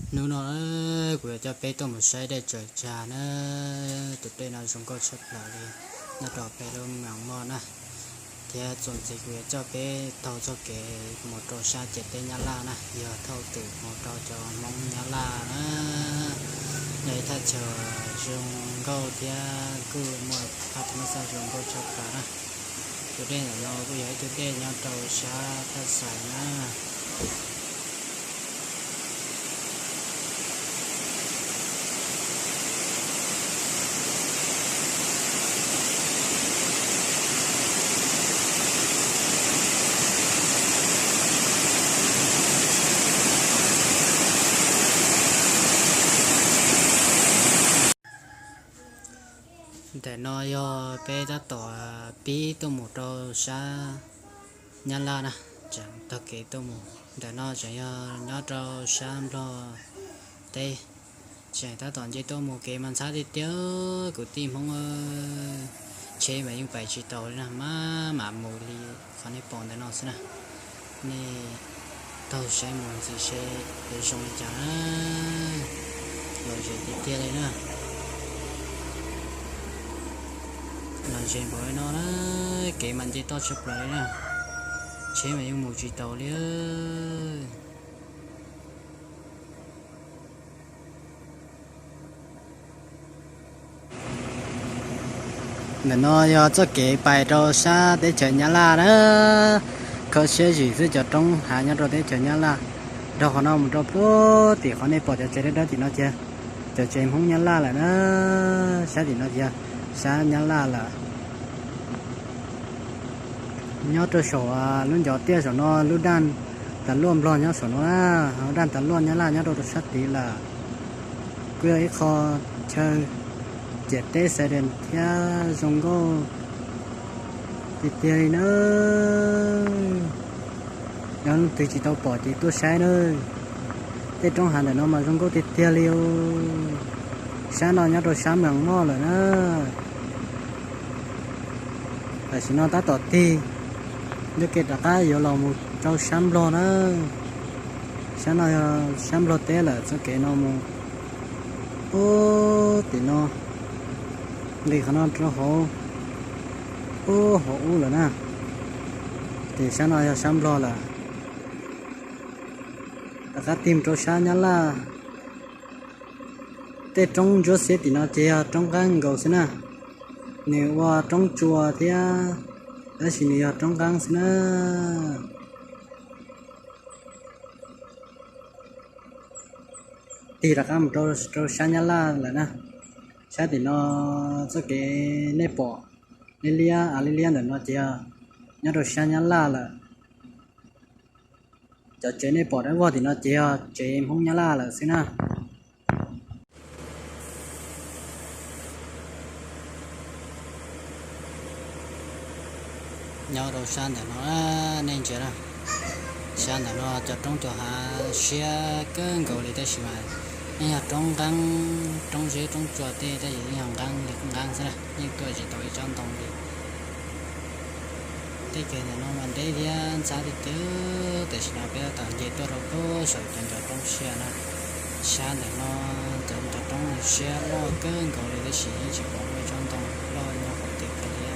Hnub no kuv yuav coj peb tuaj mus saib dej tsaws tsag na. Tus dej no zoo nkauj tshaj plaws li, nyob rau peb lub Moos Moj na. Thiab txuas ntxiv kuv yuav coj peb taug txoj kev mus rau sab ciam teb Nyab Laj na, yog thauj twm mus rau cov Hmoob Nyab Laj na. Yog ib thaj chaw zoo nkauj thiab kuj muaj phab thaj ma xaj zoo nkauj tshaj plaws na. Tus dej ntawm no kuj yog ib tug dej nyob rau sab thaj xais na. Ntawm no yog peb tab tom pib tuaj mus rau sab Nyab Laj na, tseem taug kev tuaj mus. Ntawm no tseem yog nyob rau sab Nplog teb, tseem tab tom nce tuaj mus, kev mas ntxhab tiag tiag kwv tij Hmoob. Tsheb mas yeej pais tsis tau li na, maj mam mus li qhov nej pom ntawm no xwb na. Nej taug saib mus ntxiv seb yuav zoo li cas na. Lom zem tiag tiag li na. Lom zem npaum li no na, kev mas nce toj tshaj plaws li na. Tsheb mas yeej mus tsis tau li. Ntawm no yog txoj kev pais rau sab teb chaws Nyab Laj na. Kho siab zim xwb, cov roob hav nyob rau teb chaws Nyab Laj. Dhau qhov no mus rau puag tim qhov nej pom cov tsev dawb dawb tim no ces cov tsev Hmoob Nyab Laj lawm na. Sab tim no ces sab Nyab Laj lawm. Nyob rau saum lub ncov tiaj saum no, lub daj tas luaj Nplog nyob saum no na, daj tas luaj Nyab Laj nyob rau rau sab tid lawm. Kuj yog ib qho chaw ciam teb xais dees thiab zoo nkauj tiag tiag li na. Yog leej twg tsis tau pom ces tuaj saib na. Tej roob hav ntawm no mas zoo nkauj tiag tiag li. Sab no nyob rau sab Moos Moj lawm na. Tam sim no tab tom tig ncauj ke rov qab yuav los mus rau sab Nplog na. Sab no yog sab Nplog teb lawm, txoj kev no mus ub tim no, nqis qhov no rau hauv, ub hauv ub lawm na. Ces sab no yog sab Nplog lawm. Rov qab tig mus rau sab Nyab Laj. Tej roob ntsuab xiab tim no ces yog roob nqeeb nkaus xwb na. Nws ua roob tsua thiab, tab sis nws yog roob nqeeb xwb na. Tig rov qab mus rau sab Nyab Laj lawm na. Sab tim no txoj kev nej pom liab liab av liab liab ntawm no ces yog nyob rau sab Nyab Laj lawm. Cov tsev nej pom dawb vog tim no ces yog tsev Hmoob Nyab Laj lawm xwb na. Nyob rau sab ntawm no, nej ntsia na, sab ntawm no cov roob cov hav siab kawg nkaus li tab sis mas yeej yog roob nqeeb, roob zeb roob tsua tej tab sis yeej yog nqeeb li nqeeb xwb na, yeej tuaj tsis tau ib tsob ntoo li. Tej kev ntawm no mas deb thiab ntxhab tiag tiag, tam sim no peb tab tom nce tuaj rau pem saum cov ncov roob siab na. Sab ntawm no cov ncov roob siab loj kawg nkaus li tab sis yeej tsis pom muaj ib tsob ntoo loj nyob hauv tiag kiag li.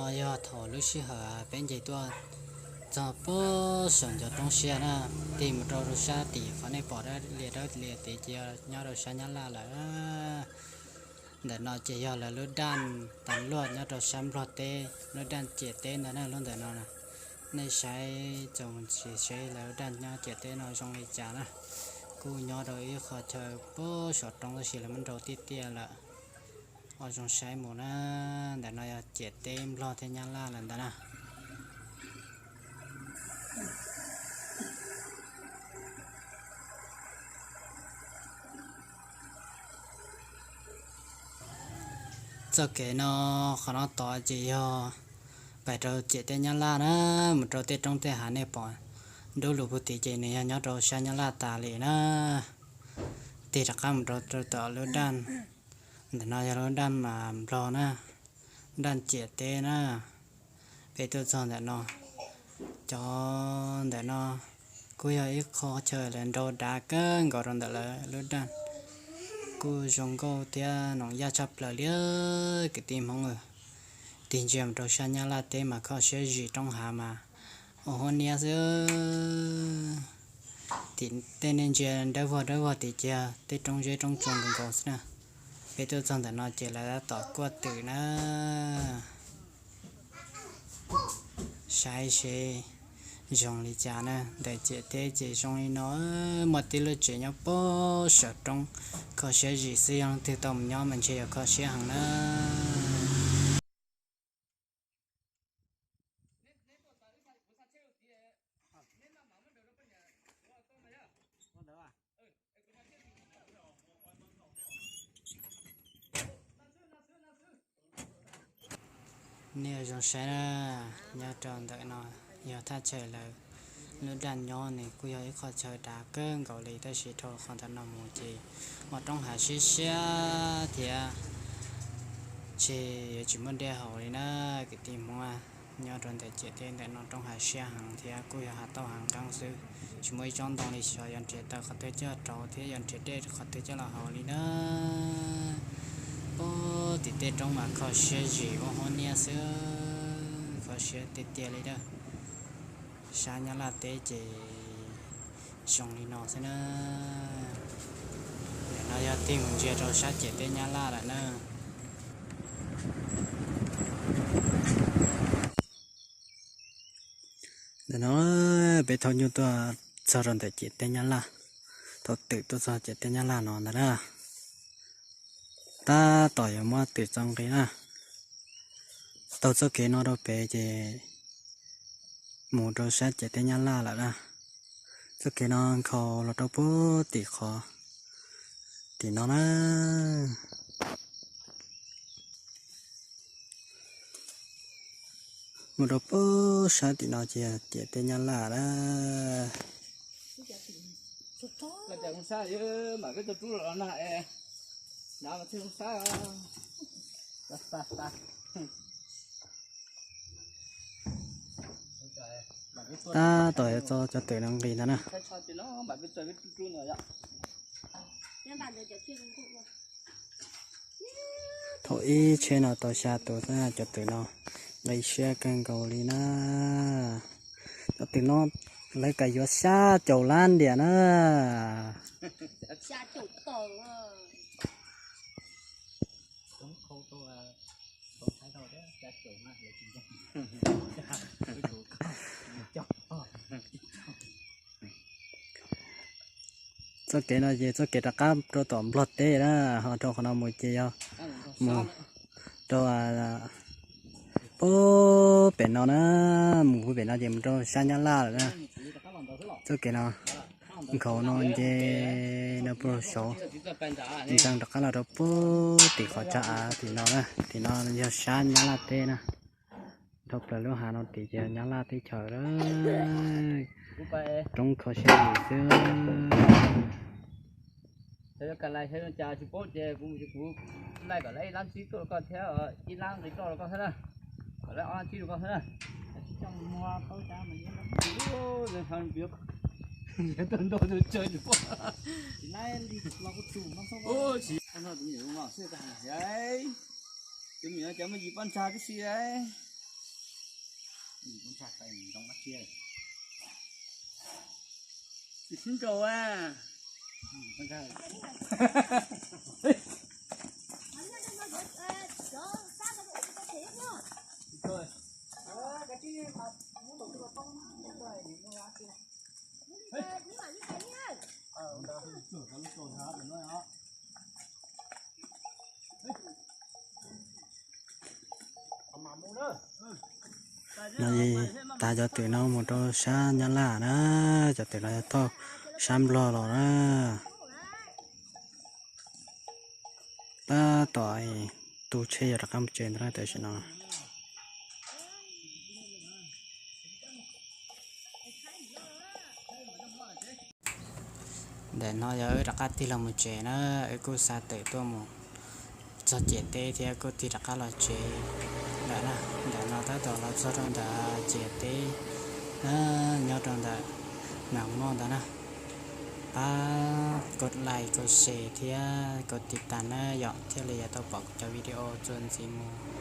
Yog thaum lub sij hawm peb nce tuaj txog pem saum ncov roob siab na, tig mus rau sab tim qhov nej pom dawb lias dawb lias tid ces yog nyob rau sab Nyab Laj lawm. Ntawm no ces yog lawv lub daj tas luaj nyob rau sab Nplog teb, lub daj ciam teb ntawd na, lub ntawm no na. Nej saib txaus ntsim seb lawv lub daj nyob ciam teb no zoo li cas na. Kuj nyob rau ib qho chaw pem saum roob tab sis lawv muab nrau tiaj tiaj lawm. Ua zoo saib mus na, ntawm no yog ciam teb Nplog thiab Nyab Laj lawm ntawd na. Txoj kev no, qhov no tod ces yog pais rau ciam teb Nyab Laj na, mus rau tej roob tej hav nej pom dub lug puag tid ces nws yog nyob rau sab Nyab Laj tas li na. Tig rov qab mus rau tom lub daj, ntawm no yog lub daj Nplog na, daj ciam teb na. Peb tuaj txog ntawm no, cov ntawm no kuj yog ib qho chaw lawv nrau dav kawg nkaus rau ntawm lawv lub daj. Kuj zoo nkauj thiab noom yaj tshaj plaws li kwv tij Hmoob. Tig ntsia mus rau sab Nyab Laj teb mas kho siab zim, roob hav mas ua huab niab xwb. Tim tej nej ntsia dawb vog dawb vog tim kiag tej roob zeb roob tsuas nkaus nkaus xwb na. Peb tuaj txog ntawm no ces lawv tab tom kuaj twm na. Saib seb zoo li cas na, ntawm ciam teb ces zoo li no, muaj tib lub tsev nyob pem saum roob, kho siab zim xwb, yog leej twg tau mus nyob mas ntshe yuav kho siab heev na. Nej zoo saib na, nyob rau ntawm no yog thaj chaw lawv lub daj nyob, nws kuj yog ib qho chaw dav kawg nkaus li tab sis dhau qhov ntawm no mus ces ua roob hav siab siab thiab, ces yuav tsis muaj dej haus li na kwv tij Hmoob. Nyob rau ntawm ciam teb ntawm no roob hav siab heev thiab kuj yog hav tauj hav nqeeb xwb, tsis muaj ib tsob ntoo li xyov yuav nrhiav tau qhov twg coj rau thiab yuav nrhiav dej qhov twg coj los haus li na. Pem tim tej roob mas kho siab zim ua huab niab xwb, kho siab tiag tiag li na. Sab Nyab Laj teb ces zoo li no xwb na. Ntawm no yog tig mus ntsia rau sab ciam teb Nyab Laj lawm na. Ntawm no peb thaum nyuj tuaj txog rau ntawm ciam teb Nyab Laj, thaum twm tuaj txog ciam teb Nyab Laj no ntag na. Tab tom yuav muab twm txo nqi na. Taug txoj kev no rau pem ces mus rau sab ciam teb Nyab Laj lawm na. Txoj kev no nkhaus los rau puag tim qhov tim no na. Mus rau puag sab tim no ces ciam teb Nyab Laj na. Tab tom yuav txo cov twm no nqis ntag na. Thaum ib tsheb no tau xya tus xwb, cov twm no nqi siab kawg nkaus li na. Cov twm no lawv kam yuav xya caum lab ntiam na. Txoj kev no ces txoj kev rov qab rau tom Nplog teb na, ho rau qhov no mus ces yog mus rau puag pem no na, mus puag pem no ces mus rau sab Nyab Laj lawm na. Txoj kev no nkhaus no nce no puag saud, ntxeev rov qab los rau puag tim qhov tsag av tim no na, tim no yog sab Nyab Laj teb na. Dhau plaws lub hav no tid ces Nyab Laj teb chaws lawm. Roob kho siab zim xwb. Xyov yuav kawm lais xyov yuav cas tsis paub ces kuv mus ces kuv laij kom lawv ib lab tsib tuaj rau koj thiab ib lab nqi roj rau koj thiab na. Kom lawv ob lab tsib rau koj thiab na. Tus me nyuam no cas muaj yim poj ntsa tib si. Tsis sib nraus a. No tas cov twm no mus rau sab Nyab Laj na, cov twm no yog thauj sab Nplog los na. Tab tom tu tsheb yuav rov qab mus tsev ntawd na tam sim no. Ntawm no yog wb rov qab tig los mus tsev na, wb kuj xa twm tuaj mus txog ciam teb thiab kuj tig rov qab los tsev lawm na. Ntawm no tab tom los txog rau ntawm ciam teb na, nyob rau ntawm Nas Moj ntawd na. Pab kos like kos share thiab kos tiv tas na yom, thiaj li yuav tau pom kuv cov video txuas ntxiv mus.